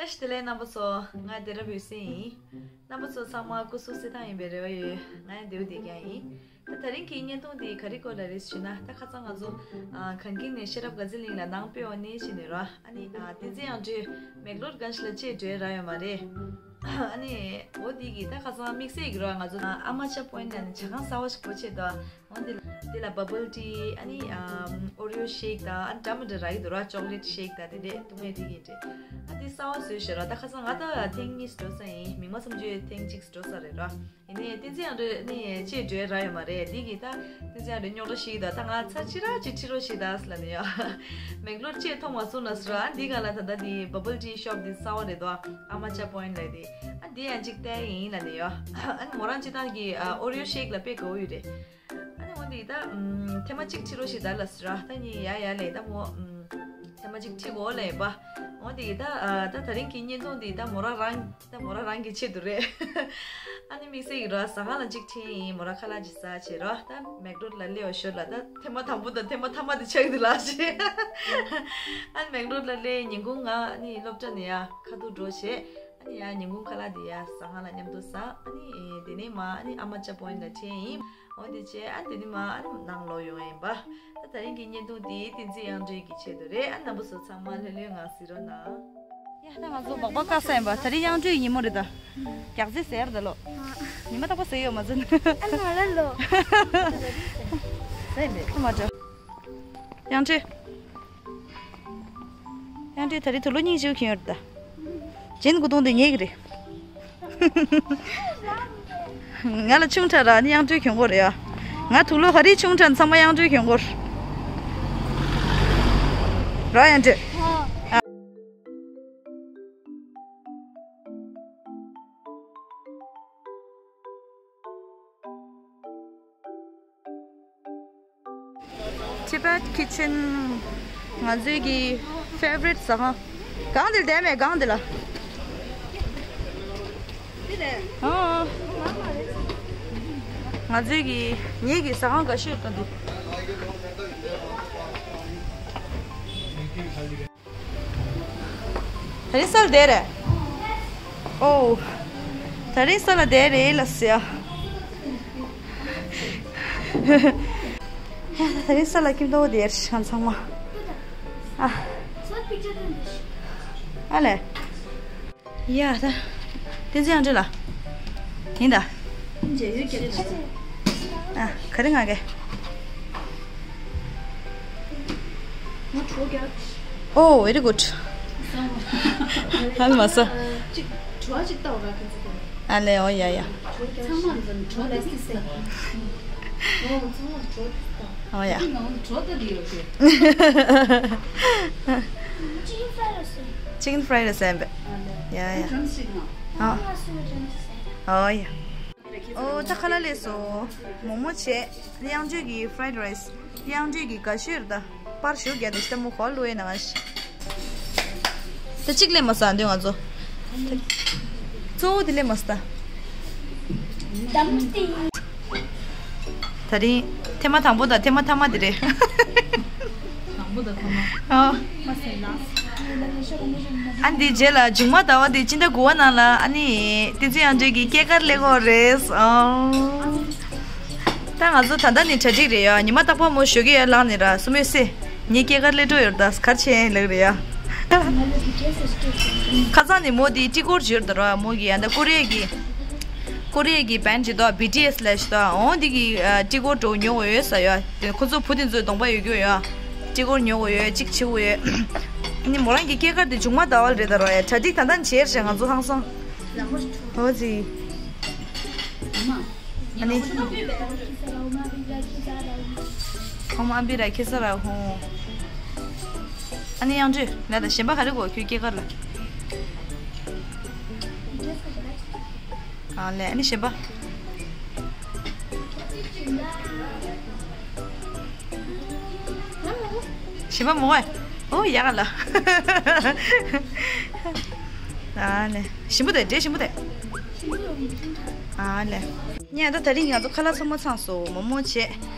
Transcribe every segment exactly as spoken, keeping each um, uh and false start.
བཀྲ་ཤིས་བདེ་ལེགས་རྣམ་པ་ཚོ། ང་བདེ་རབ་འོད་ཟེར་ཡིན། རྣམ་པ་ཚོ་ཚང་མ་སྐུ་གཟུགས་གསལ་ཐང་ཡིན་པའི་རེ་བ་ཡོད། ང་ཡང་བདེ་པོ་བསྡད་ཀྱང་ཡིན། ད་དེ་རིང་གི་བརྙན་ཐུང་འདི་ག་རེ་སྐོར་ལ་རེད་ཞུས་ན། ད་ཁ་སང་ང་ཚོ་ཨ་གངས་སྐྱིད་ནས་ཤེས་རབ་དགའ་ཚལ་གླིང་ལ་ནང་དཔེ་འོང་ནི་ཞིག་ནས་ར། ཨ་ནི་ཨ་བསྟན་འཛིན་དབྱངས་སྒྲོན་མེག་ལོར་གྷན་ཇི་ལ་ཆེད་འགྲོ་རག་ཡོད་མ་རེད། ཨ་ནི་འོ་འདི་གི་ད་ཁ་སང་དམིགས་བསལ་གྱི་ར་ང་ཚོ་ཨ་མ་ཅག་པོ་ཡིན་ན་ནི་ཇ་ཁང་གསར་པ་ཞིག་སྒོ་ཕྱེ་འདུག་འོ་འདི་ལ་འདི་ལ་བ་བལ་ཏི་ཨ་ནི་ཨ་ཨོ་རི་ཡོ་ཤེག་དང་ཨ་འདྲ་མི་འདྲ་རག་གི་འདུག་ར། ཅོག་ལེཊ་ཤེག་དང་དེ་འདྲས་བཏུང་ཡས་དེ་གི་འདྲས། ཨ་འདི་གསར་པ་བཟོས་ཤག་ར། ད་ཁ་སང་ང་ད་ཐེངས་གཉིས་འགྲོ་ས་ཡིན། མིག་དམར་མཚམས་གཅོད་ཐེངས་གཅིག་འགྲོ་ས་རེད་ར། ཡིན་ནའི་བསྟན་འཛིན་དབྱངས་སྒྲོན་ནི་ཆེད་འགྲོ་རག་ཡོད་མ་རེད། འདི་གི་ད་བསྟན་འཛིན་དབྱངས་སྒྲོན་རྙོག་དྲ་ཞིག་དང་ད་ང་ཚར་ཅི་ར་ཅིག་ཁྲིད་རོགས་ཞིག་དང་ལབ་ནས་ཡ། མེག་ལོར་ཆེད་མཐོང་མ་སོང་ན་ཟེར་ར། ཨ་འདི་ག་ལ་ད་ལྟ་འདི་བ་བལ་ཏི་ཤོབ་འདི་གསར་པ་རེད་དོ། ཨ་མ་ཅག་པོ་ཡིན་ལབ་དེ། ཨ་འདི་ཡང་ཅིག་བལྟས་ཡིན་ལབ་ནས་ཡ། ཨ་ནི་མོ་རང་སྤྱིར་བཏང་གི་ཨ་ཨོ་རི་ཡོ་ཤེག་ལ་དཔེ་དགའ་པོ་ཡོད་རེད། ཨ་ནི་འོ་འདི་ད་ཨམ་ཐེངས་མ་གཅིག་ཁྲིད་རོགས་ཞིག་དང་ལབ་ཟེར་ར། ད་ནི་ཡ་ཡ་ལས་ད་མོ་ཨམ་ཐེངས་མ་གཅིག་ཁྲིད་དགོས་ལབ་ཡིན་པ། འོ་འདི་ད་ཨ་ད་དེ་རིང་གི་བརྙན་ཐུང་འདི་ད་མོ་རང་རང་ད་མོ་རང་རང་གི་ཆེད་དུ་རེད། ཨ་ནི་དམིགས་བསལ་གྱི་ར་ཟ་ཁང་ལ་གཅིག་ཁྲིད་ཡིན། མོ་རང་ཁ་ལག་ཅིག་ཟ་བྱེད་ར། ད་མེག་ལོར་ལ་སླེབས་པའི་ཞོར་ལ་ད་ཐེངས་མ་དང་པོ་དང་ཐེངས་མ་ཐ་མ་དེ་ཆགས་འདུག་ལབ་བྱས། ཨ་ནི་མེག་ལོར་ལ་སླེབས། ཉིན་གུང་ང་ཨ་ནི་སློབ་གྲྭ་ནས་ཡ་ཁ་ཐུག་འགྲོ་བྱས། ཨ་ནི་ཡ་ཉིན་གུང་ཁ་ལག་དེ་ཡ་ཟ་ཁང་ལ་མཉམ་དུ་ཟ། ཨ་ནི་དེ་ནས་མ་ཨ་ནི་ཨ་མ་ཅག་པོ་ཡིན་ལ་ཁྲིད་ཡིན། འོ་དེ་བྱས་ཨ་དེ་ནས་མ་ཨ་ནི་ནང་ལོག་ཡོང་ཡིན་པ། ད་དེ་རིང་གི་བརྙན་ཐུང་དེ་བསྟན་འཛིན་དབྱངས་སྒྲོན་གྱི་ཆེད་དུ་རེད། ཨ་རྣམ་པ་ཚོ་ཚང་མ་ལྷོད་ལྷོད་ངང་གཟིགས་རོགས་གནང་། ཡ་ད་ང་ཚོ་སྦག་སྦག་བཀག་ས་ཡིན་པ། དེ་རིང་དབྱངས་སྒྲོན་གྱི་ཉིན་མོ་རེད་ད། རྒྱགས་ཟེར་ཟེར་ད་ལོ། ཉི་མ་རྟག་པར་ཟེར་ཡོད་མ་ཚོད། ཨ་ནི་ང་ལ་ལོ། ཟེར་མེད་མ་འགྲོ། དབྱངས་སྒྲོན། དབྱངས་སྒྲོན་ད་རེས་དུག་ལོག་སྙིང་རྗེ་པོ་གྱོན་ཡོད་རེད་ད། རྗེན་དགུ་སྟོང་དེ་ངེད་ཀྱི་རེད། ང་ལ་ཆུང་དྲགས་ར་ནི་དབྱངས་སྒྲོན་གྱོན་དགོས་རེད་ཡ། ང་དུག་ལོག་ག་རེ་ཆུང་དྲགས་ཚང་མ་དབྱངས་སྒྲོན་གྱོན་དགོས་རེད། ར་དབྱངས་སྒྲོན། Tibet Kitchen ང་ཚོའི་གི་favorite ཟ་ཁང་། སྒང་འདིར་བསྡད་མེད་སྒང་འདི་ལ། ཨ། ང་ཚོའི་གི་ངེད་ཀྱི་ཟ་ཁང་དགའ་ཤོས་ད་འདུག་དེ་རིང་ས་ལ་བསྡད་རེད། ཨོ། དེ་རིང་ས་ལ་བསྡད་རེད་ལ་ཟེར། དེ་རིང་ས་ལ་ཁྱིམ་ཐོག་བསྡད་རེད་ང་ཚང་མ། ཨ། ཨ་ལས། ཡ་ད། བསྟན་འཛིན་དབྱངས་སྒྲོན་ལགས། ཡིན་ད། ཨ། ག་རེ་ང་གེ། Oh, very good. ཧ་ལས་མ་སོང་། ཨ་ལས། ཨོ་ཡ་ཡ། ཨོ་ཡ། Chicken fried rice ཨེམ་པས། ཡ་ཡ། ཨ། ཨོ་ཡ། ཨོ་ད་ཁ་ལག་སླེབས་སོང་། མོག་མོག་བྱས། དབྱངས་སྒྲོན་གྱི་fried rice། དབྱངས་སྒྲོན་གྱི་དགའ་ཤོས་རེད་ད། པར་ཞོ་རྒྱག་དེ་ཤི་ད་མོ་གོ་ལུ་ཨེ་ན་ང་ཤི། ད་གཅིག་ལས་མ་ཟ་འདོད་ང་ཚོ། གཙོ་བོ་དེ་ལས་མ་ཟ་ད། དེ་རིང་ཐེངས་མ་དང་པོ་དང་ཐེངས་མ་ཐ་མ་དེ་རེད། དང་པོ་དང་ཐ་མ། ཨ། ཨ་འདི་རྗེས་ལ་མཇུག་མ་ཟླ་བ་འདི་སྤྱི་ཟླ་དགུ་པ་ནང་ལ་ཨ་ནི་བསྟན་འཛིན་དབྱངས་སྒྲོན་གྱི་སྐྱེས་སྐར་སླེབས་ཀྱི་ཡོད་རེད། ཨ། ད་ང་ཚོ་ད་ལྟ་ནི་གྲ་སྒྲིག་རེད་ཡ། ཉི་མ་རྟག་པར་མོ་ཞོགས་ཀས་ཡར་ལངས་ནས་ར་སུ་མོས་སེ། ངའི་སྐྱེས་སྐར་སླེབས་འགྲོ་ཡོད་རེད་ད་ག་རེ་བྱེད་ལབ་རེད་ཡ། ཁ་སང་ནས་མོ་དེ་ཊི་གོར་བྱོས་རེད་ད་ར། མོ་གི་ཡ་ད་ཀོ་རི་ཡ་གི། ཀོ་རི་ཡ་གི་བན་ཇི་ད་བི་ཊི་ཨེས་ལབ་ཤག་ད། འོ་འདི་གི་ཊི་གོར་འགྲོ་ཉོ་དགོས་ཡོད་ས་ཡ། དེ་ཁོ་ཚོ་བུ་དེ་ཚོའི་གདོང་པ་ཡོད་རྒྱུ་ཡ། ཊི་གོར་ཉོ་དགོས་ཡོད་གཅིག་བྱེད་དགོས་ཡོད། ཨ་ནི་མོ་རང་གི་སྐྱེས་སྐར་དེ་མཇུག་མ་ཟླ་བ་རེད་ད་ར་ཡ། གྲ་སྒྲིག་ད་ལྟ་བྱས་རེད་ང་ཚོ་ཧང་སང་། འོ་ཙི། ཨ་ནི། ཁོང་མ་འབི་ར་ཁེ་ས་ར་ཧོང་། ཨ་ནི་དབྱངས་སྒྲོན་ལ་ད་གཞན་པ་ག་རེ་དགོས་ཁྱོད་སྐྱེས་སྐར་ལ། ཨ་ལས་ཨ་ནི་གཞན་པ། གཞན་པ་མོ་ཨེ། ཨོ་ཡག་ལ། ཨ་ལས་ཞིམ་པོ་དེ་འདྲེ་ཞིམ་པོ་དེ། ཨ་ལས། ཉལ་ད་དེ་རིང་ང་ཚོ་ཁ་ལག་ཚང་མ་ཚང་སོང་། མོག་མོག་བྱས།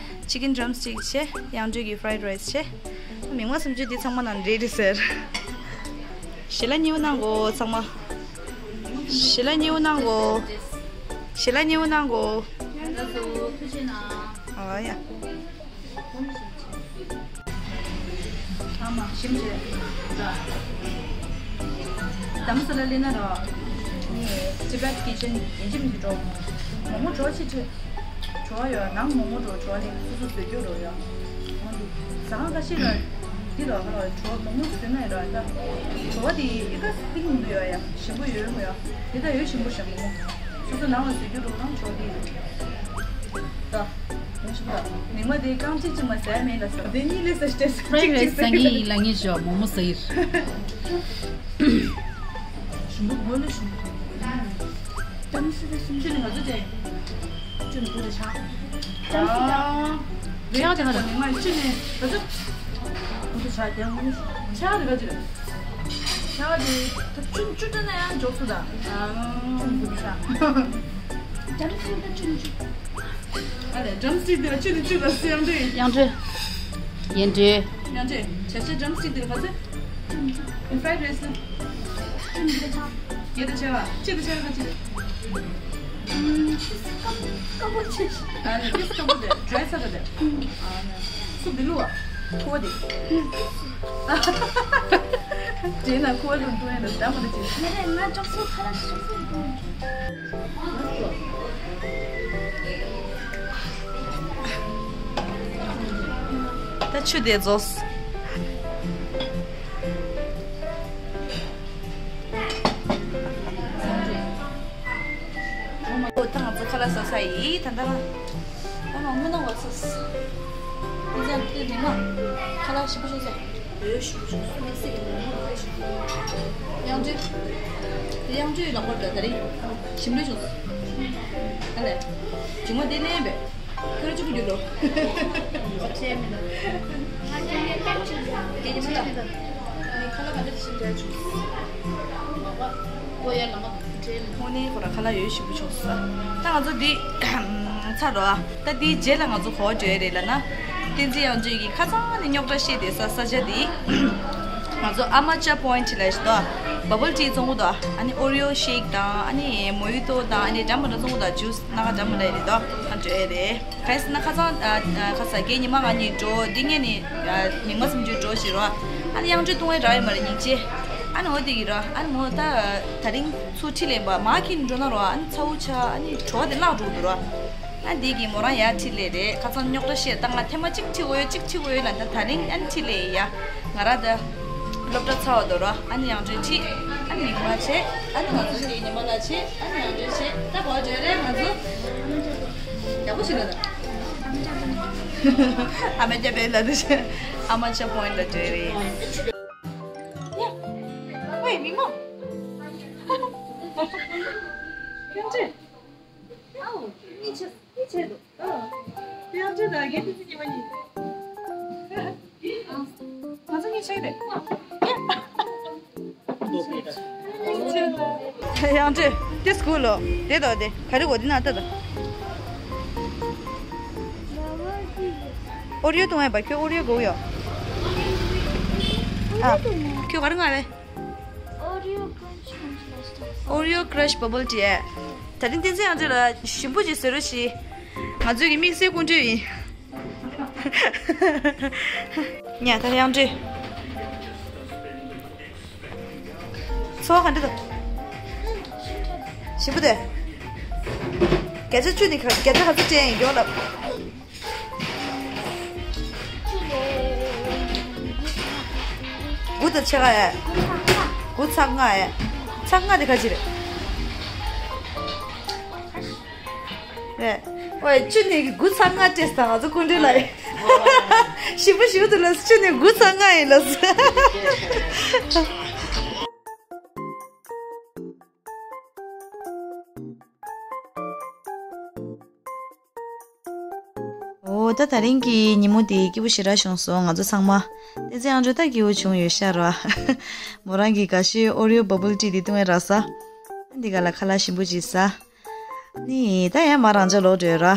chicken drumstick བྱས། དབྱངས་སྒྲོན་གྱི་fried rice བྱས། མིག་དམར་མཚམས་གཅོད་འདི་ཚང་མ་ནང་འདྲེས་རེད་ཟེར། ཞལ་ལག་མཉེས་པོ་གནང་གོ་ཚང་མ། ཞལ་ལག་མཉེས་པོ་གནང་གོ། ཞལ་ལག་མཉེས་པོ་གནང་གོ། ཨ་ཡ། ཨ་མ་ཞིམ་བྱས། དམ་ས་ལ་ལེ་ན་ར། ནི་Tibet Kitchen ཡིན་གཅིག་མིན་གཅིག་འགྲོ། མོག་མོག་འགྲོ་ཆེ་ཆེ། བྲོ་བ་ཡོད་ནང་མོག་མོག་འགྲོ་བྲོ་བ་ནི་སོ་སོ་བཟོས་རྒྱུ་རོ་ཡོད། འོན་ཏེ་ཟ་ཁང་ཁ་ཤས་ལ་འདི་ལ་ཁ་ལ་བྲོ་བ་མོག་མོག་བཟོས་ན་ཡོད་ར་ད། བྲོ་བ་དེ་ཨི་ཀ་སྟིང་མི་འདུག་ཡོད་ཡ་ཞིམ་པོ་ཡོད་མོ་ཡོད། དེ་ད་ཡོད་ཞིམ་པོ་ཞིམ་མོ། སོ་སོ་ནང་ལ་བཟོས་རྒྱུ་རོ་ནང་བྲོ་བ་དེ་ད། ཡོད་ཞིམ་པོ་ད། ཉི་མ་དེ་རྐང་གཅིག་གཅིག་མ་ཟ་མེད་ལ་ཟ་དེ་གཉིས་ལས་ཟ་སྟེ་ཟ་Fried གཅིག་གཅིག rice ཟ་ཟ་ངེས་ཡིན་ལ་ངེས་བྱོས་མོག་མོག་ཟ་ཡིར། ཞིམ་པོ་དགོས་ལ་ཞིམ་པོ། ཏམ་སི་ཏི་སུམ་ཅུ་ནི་ང་ཚོ་དེ་ཅུ་ནི་བུ་དེ་ཆག་ཏམ་སི་ཏི་ཆག་དེ་ང་ཚོ་ཅུ་ནི་ང་ཚོ་བུ་དེ་ཆག་དེ་ང་ཚོ་ཆག་དེ་ག་ཅི་རེད། ཆག་དེ་ད་ཅུ་ཅུ་ཏི་ན་ཡང་འཇོག་སུ་ད་ཅུ་ནི་བུ་དེ་ཆག་ཏམ་སི་ཏི་ཅུ་ནི་ཅུ། ཨ་ལས་ཏམ་སི་ཏི་དེ་ལ་ཅུ་ནི་ཅུ་ལ་སེམས་དེ་ཡང་འདྲ། ཡན་འདྲ། ཡང་ཅེ། ཆ་ཆ་ཌམ་སི་ཊིག་དེ་ག་ཚོད། ཕ་རའེ་རའི་སི་ལ། ཅི་འདྲ་ཆགས། སྐད་དེ་ཆེ་བ། ཅི་དེ་ཆེ་བ་ག་ཅི་རེད། ཨམ། སྐམ་པོ་ཆེ། ཨ་ནི་ཏིས་སྐམ་པོ་དེ་ཌ་རའི་ས་ག་དེ། ཨ་ནི་སུབ་དེ་ལུ་བ། ཁུ་བ་དེ། དེ་ན་ཁུ་བ་ལུང་ཏུ་ཡན་ལ་ད་མ་དེ་ཅི། ངས་ང་ཅོག་སུ་ཁ་ར་ཅོག་སུ་ཡིན། ད་ཆུ་དེ་རྫོགས། ཨོ་ད་ང་ཚོ་ཁ་ལག་ཟ་ས་ཡིན་ད་ད་ལ། ད་ང་སྨོན་ལམ་བ་ས། ཨི་ཙང་དེ་མི་མ། ཁ་ལག་ཞིམ་པོ་ཞིག་ཟ། ཡང་ཅི། དེ་ཡང་ཅི་ལག་པར་ད་ད་རེད། ཞིམ་པོ་བྱུང་སོང་། ཨ་ལས། བྱུང་བ་དེ་ལེན་པས། ཁ་ལག་གཅིག་པུ་རྒྱུ་འགྲོ། སྐད་ཀྱི་མི་ལ། ཁ་ལག་ག་འདྲ་ཞིམ་པོ་བྱུང་། ཨོ་ཡ་ལ་མ། དངོས་གནས་ཁོ་ར་ཁ་ལག་ཡོད་ཞིམ་པོ་བྱུང་སོང་། ད་ང་ཚོ་འདི། ཚར་རོ། ད་དེའི་རྗེས་ལ་ང་ཚོ་ག་པར་འགྲོ་ཡ་རེད་ལབ་ན། བསྟན་འཛིན་དབྱངས་ཅན་གྱིས་ཁ་སང་ནས་རྙོག་དྲ་བཤད་བསྡད་ས་ས་ཆ་དེ། ང་ཚོ་ཨ་མ་ཅ་པོ་ཡིན་ཊི་ལབ་ཞིག་འདུག་བ་བལ་ཊི་བཙོང་གི་འདུག་ཨ་ནི་ཨོ་རི་ཡོ་ཤེག་དང་ཨ་ནི་མོ་ཡི་ཏོ་དང་ཨ་ནི་འདྲ་མི་འདྲ་བཙོང་གི་འདུག་ཇུས་སྣ་ཁ་འདྲ་མི་འདྲ་རེད་འདུག་ཨ་འགྲོ་ཡ་རེད། ག་རེ་ཟེར་ན་ཁ་སང་ཨ་ཨ་ཁ་སང་རྒན་ཉི་མ་ང་གཉིས་འགྲོ་འདི་ངས་ནི་ཨ་མིག་དམར་སེམས་ཅན་འགྲོ་ཞིག་རོ། ཨ་ནི་དབྱངས་ཅན་བཏུང་བའི་རག་ཡོད་མ་རེད་སྙིང་རྗེ། ཨ་ནི་འོ་དེ་གི་རོ། ཨ་ནི་མོ་ད་ད་རིང་ཚུར་ཁྲིད་ལེན་པ་མ་ཁྱེར་འགྲོ་ན་རོ། ཨ་ནི་ཚ་བོ་ཆ་ཨ་ནི་བྲོ་བ་དེ་བརླག་འགྲོ་འདུག་རོ། ཨ་འདི་གི་མོ་རང་ཡར་ཁྲིད་ལེ་རེད། ཁ་སང་རྙོག་དྲ་བཤད་ད་ང་ཐེངས་མ་གཅིག་ཁྲིད་དགོས་ཡོད་གཅིག་ཁྲིད་དགོས་ཡོད་ལབ་ད་ད་རིང་ཨ་ནི་ཁྲིད་ལེ་ཡ། ང་རང་ད་སློབ་གྲྭ་ཚར་བ་འདུག་རོ། ཨ་ནི་དབྱངས་ཅན་ཁྲིད། ཨ་ནི་མིག་དམར་བྱེད། ཨ་ནི་ང་ཚོ་དེ་ཉི་མ་ལ་བྱེད། ཨ་ནི་དབྱངས་ཅན་བྱེད། ད་གོ་བརྗོད་རེད་ང་ཚོ། ཡག་པོ་ཞིག་ལ་ད། ཨ་མ་སྐྱ་བེ་ལ་དུ་བྱེད། ཨ་མ་ཆ་པོ་ཡིན་ལ་བརྗོད་རེད། ཡ། ཝེ་མིག་དམར། དབྱངས་ཅན། ཨའོ། གཉིས་ཆེ་གཉིས་ཆེ་འདུག་ཨ། དབྱངས་ཅན་དང་རྒན་བསྟན་འཛིན་ཉི་མ་གཉིས། ང་ཚོ་གཉིས་ཆེ་རེད། དབྱངས་ཅན་དེ་སྐུ་ལོ་དེ་དོ་དེ་ག་རེ་གོ་དེ་ན་ལྟ་དང་། ཨོ་རི་ཡོ་བཏུང་ཡ་བ་ཁྱོད་ཨོ་རི་ཡོ་དགོས་ཡོ། ཨ། ཁྱོད་ག་རེ་མངགས་པས། Oreo Crunch Muffin Lifestyle. Oreo Crush Bubble Tea ཨེ། ད་རིང་བསྟན་འཛིན་དབྱངས་ཅན་ལ་ཞིམ་པོ་ཅིག་ཟེར་རོགས་ཞེས། ང་ཚོའི་གི་དམིགས་བསལ་སྐུ་མགྲོན་ཡིན། ཉ་ད་དབྱངས་ཅན། འཚོ་བ་ག་འདྲ་འདུག་ཞིམ་པོ་དེ། བརྒྱ་ཆ་བཅུ་ནི་ག་བརྒྱ་ཆ་ག་ཚོད་སྤྲད་ཡིན་མགྱོགས་ལབ། དགུ་དང་ཕྱེད་ཀ་ཡ། དགུ་ཚེག་ལྔ་ཡ། ཚེག་ལྔ་དེ་ག་ཅི་རེད། རེད། ཨོའི་བཅུ་ནས་དགུ་ཚེག་ལྔ་སྤྲད་ས་ང་ཚོ་སྐུ་མགྲོན་ལ་ཡིན། ཞིབ་པོ་ཞིབ་ཏུ་ལབ་བཅུ་ནས་དགུ་ཚེག་ལྔ་ཡིན་ལབ། འོ་ད་ད་རིང་གི་ཉིན་མོ་འདི་སྐྱིད་པོ་ཞེ་དྲག་བྱུང་སོང་ང་ཚོ་ཚང་མ། བསྟན་འཛིན་དབྱངས་ཅན་ད་སྐྱིད་པོ་བྱུང་ཡོད་ཤག་ར། མོ་རང་གི་དགའ་ཤོས་Oreo Bubble Tea འདི་བཏུང་བས་རག་ས། འདི་ག་ལ་ཁ་ལག་ཞིམ་པོ་ཅིག་ཟ། ནི་ད་ཡང་མ་རང་ཅག་ལོག་འགྲོ་ཡོད་ར།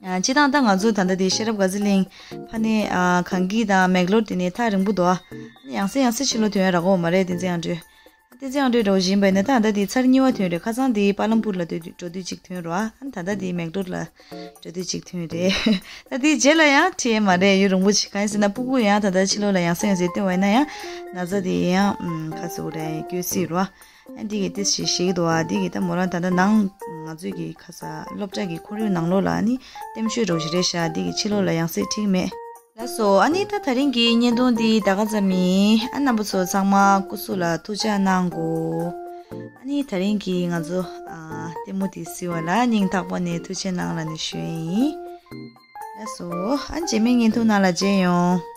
ཨ། སྤྱིར་བཏང་ད་ང་ཚོ་ད་ལྟ་འདི་ཤེས་རབ་དགའ་ཚལ་གླིང་ཕ་ནས་ཨ་གངས་སྐྱིད་དང་མེག་ལོར་དེ་ནས་ཐག་རིང་པོ་འདུག་ཨ། ཡང་སེ་ཡང་སེ་ཕྱི་ལོགས་ཐོན་ཡ་རག་གོ་མ་རེད། བསྟན་འཛིན་དབྱངས་སྒྲོལ། བསྟན་འཛིན་དབྱངས་སྒྲོལ་འདྲ་བོ་ཞིག་ཡིན་པ་ཡིན་ན། ད་ད་དེ་ཚར་གཉིས་པ་ཐོན་རེད། ཁ་སང་དེ་པ་ལམ་པུར་ལ་སྡོད་དུས་འགྲོ་དུས་གཅིག་ཐོན་རེད་བ། ཨ་ནི་ད་ལྟ་དེ་མེག་ལོར་ལ་འགྲོ་དུས་གཅིག་ཐོན་རེད། ད་དེའི་རྗེས་ལ་ཡང་ཁྲིད་ཡས་མ་རེད། ཡུན་རིང་པོ་ཞིག་གང་ཡིན་ཟེར་ན། སྤུ་གུ་ཡང་ད་ལྟ་ཕྱི་ལོགས་ལ་ཡང་སེ་ཡང་སེ་བཏོན་པ་ཡིན་ན་ཡང་ན་ཚ་དེ་ཡང་ཁ་སོ་རེད། སྐྱོ་སྲིད་རེད་བ། ཨ་འདི་གི་ཏིས་ཞིག་ཞིག་འདུག་ཨ། འདི་གི་ད་མོ་རང་ད་ལྟ་ནང་ང་ཚོའི་གི་ཁ་ས་སློབ་གྲྭ་གི་ཁོར་ཡུག་ནང་ལོགས་ལ་ནི་ལྟད་མོ་ཤོད་འགྲོ་ཞིག་རེད་ཤག་འདི་གི་ཕྱི་ལོགས་ལ་ཡང་སེ་ཁྲིད་མེད། ལགས་སོ། ཨ་ནི་ད་ད་རིང་གི་བརྙན་ཐུང་འདི་ད་ག་ཙམ་ཡིན། ཨ་རྣམ་པ་ཚོ་ཚང་མ་སྐུ་གཟུགས་ལ་ཐུགས་ཅག་གནང་གོ། ཨ་ནི་ད་རིང་གི་ང་ཚོ་ཨ་ལྟད་མོ་འདི་གཟིགས་པ་ལ་སྙིང་ཐག་པ་ནས་ཐུགས་རྗེ་གནང་ལབ་ནས་ཞུ་ཡས་ཡིན། ལགས་སོ། ཨ་རྗེས་མའི་བརྙན་ཐུང་ནང་ལ་མཇལ་ཡོང་།